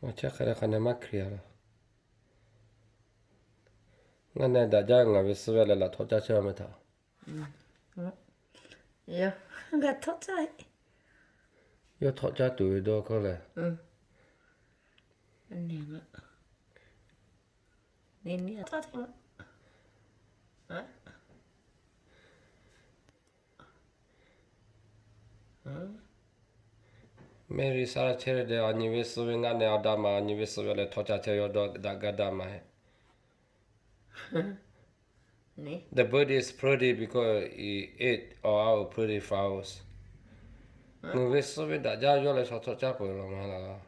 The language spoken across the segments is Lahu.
Maˇ chehˇ hk'e le hk'a ne maˇ hkriꞈ a la. Ngaˇ neh daꞈ jaˇ ngaˬ ve suh ve leh laꞈ htawꞈ caˇ chehˇ a meh htaꞈ. Yawˇ htawꞈ caˇ tuˬ ve dawˇ hkawˇ lehˬ. Mary Sarah Cherry de, a nyi ve suh ve ngaˇ neh a daꞈ ma, a nyi ve suh ve leh htawꞈ caˇ chehˇ yawˇ dawˇ daꞈ gaˇ daꞈ ma heˆ. The bird is pretty because it ate all our pretty flowers. Ngaˬ ve suh ve daꞈ jaˇ yawˇ leh chaw htawꞈ caˇ peuˬ law ma la.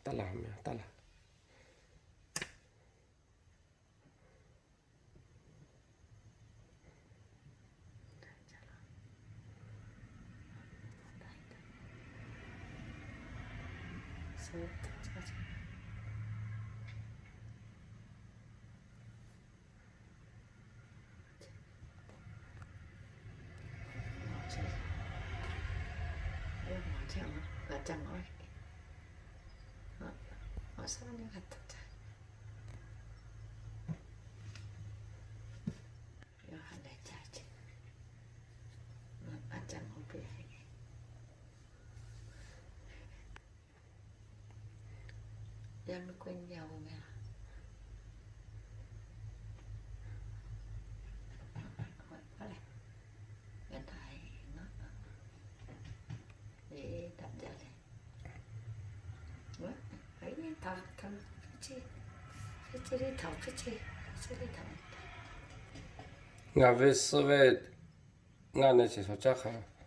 Taˇ laˬ, taˇ laˬ. Ngaˬ ve suh ve ngaˇ neh chi chaw caˇ hk'a.